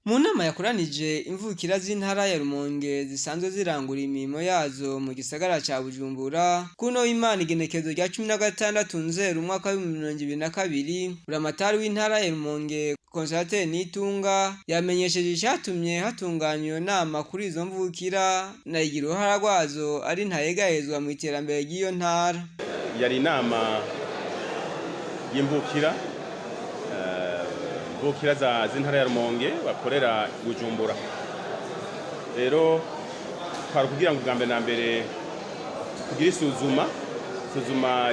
Mu nama yakoranije imvukira z'intara ya Rumonge zisanzwe zirangura imirimo yazo mu gisagara ca Bujumbura, kuno w'Imana igenekerezo rya 16 Nzero umwaka w'2022, buramatari w'intara ya Rumonge Consolateur Nitunga yamenyesheje icatumye hatunganywa iyo nama kuri izo mvukira na igira uruhara rwazo ari ntayegayezwa mu iterambere ry'iyo ntara. Yari inama y'imvukira imvukira z'intara ya Rumonge bakorera Bujumbura. Rero twari kugira ngo ubwa mbere na mbere tugire isuzuma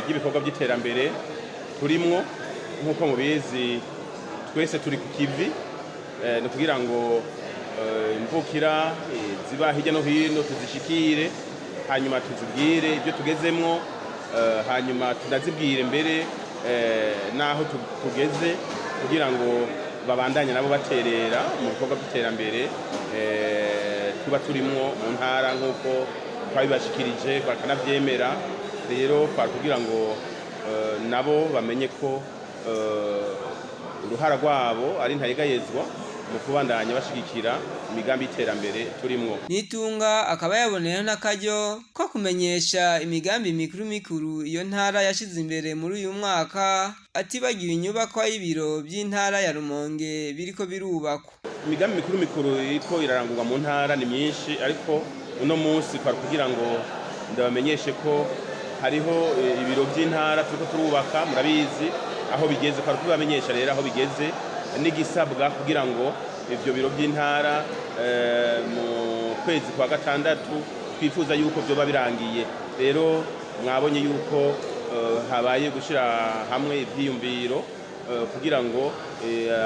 ry'ibikorwa by'iterambere turimwo. Nk'uko mubizi, twese turi ku kivi, ni kugira ngo imvukira ziba hirya no hino tuzishikire, hanyuma tuzibwire ibyo tugezemwo, hanyuma tunazibwire mbere n'aho tugeze kugira ngo babandanye nabo baterera mu bikorwa by'iterambere tuba turimwo mu ntara, nk'uko twabibashikirije bakanavyemera. Rero twari kugira ngo nabo bamenye ko uruhara rwabo ari ntayegayezwa mu kubandanya bashigikira imigambi y'iterambere turimwo. Nitunga akaba yaboneyeho n'akaryo ko kumenyesha imigambi mikuru mikuru iyo ntara yashize imbere muri uyu mwaka, atibagiwe inyubakwa y'ibiro by'intara ya Rumonge biriko birubakwa. Imigambi mikuru mikuru iriko irarangurwa mu ntara ni myinshi, ariko uno munsi twari kugira ngo ndabamenyeshe ko hariho ibiro by'intara turiko turubaka. Murabizi aho bigeze. Twari kubibamenyesha rero aho bigeze n'igisabwa kugira ngo ivyo biro by'intara mu kwezi kwa gatandatu twifuza yuko vyoba birangiye. Rero mwabonye yuko habaye gushira hamwe ivyiyumviro kugira ngo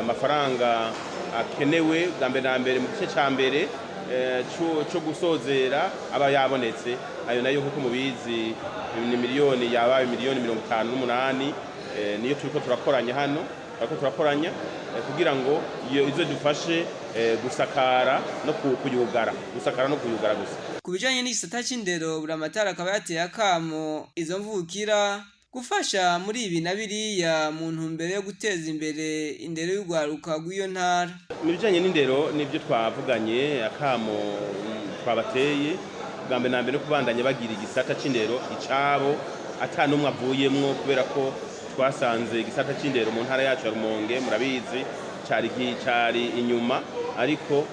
amafaranga akenewe bwa mbere na mbere mu gice ca mbere co gusozera aba yabonetse. Ayo nayo, nk'uko mubizi, ni miliyoni yabaye miliyoni 58, niyo turiko turakoranya hano, turiko turakoranya kugira ngo iyo izo dufashe gusakara no kuyugara, gusakara no kuyugara gusa. Ku bijanye n'igisata c'indero, buramatari akaba yateye akamo izo mvukira gufasha muri ibi na biriya mu ntumbero yo guteza imbere indero y'urwaruka rw'iyo ntara. Mu bijanye n'indero nibyo twavuganye, akamo twabateye bwa mbere na mbere no kubandanya bagira igisata c'indero icabo ata n'umwe avuyemwo, kubera ko twasanze igisata c'indero mu ntara yacu ya Rumonge, murabizi, cari inyuma. Ariko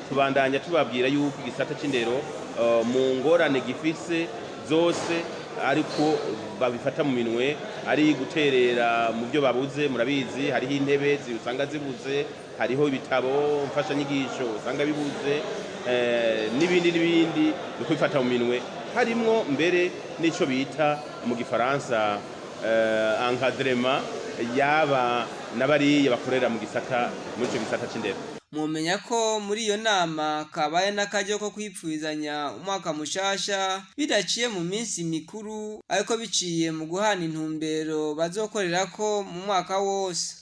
tubandanya tubabwira yuko igisata c'indero mu ngorane gifise zose, ariko babifata mu minwe, ari guterera mu byo babuze. Murabizi, hariho intebe usanga zibuze, hariho ibitabo mfashanyigisho usanga bibuze, n'ibindi n'ibindi, ni kubifata mu minwe. Harimwo mbere n'ico bita mu gifaransa encadrement yaba n'abariya bakorera mu gisata, muri ico gisata c'indero. Mumenya ko muri iyo nama kabaye n'akaryo ko kwipfurizanya umwaka mushasha bidaciye mu minsi mikuru, ariko biciye mu guhana intumbero bazokorerako mu mwaka wose.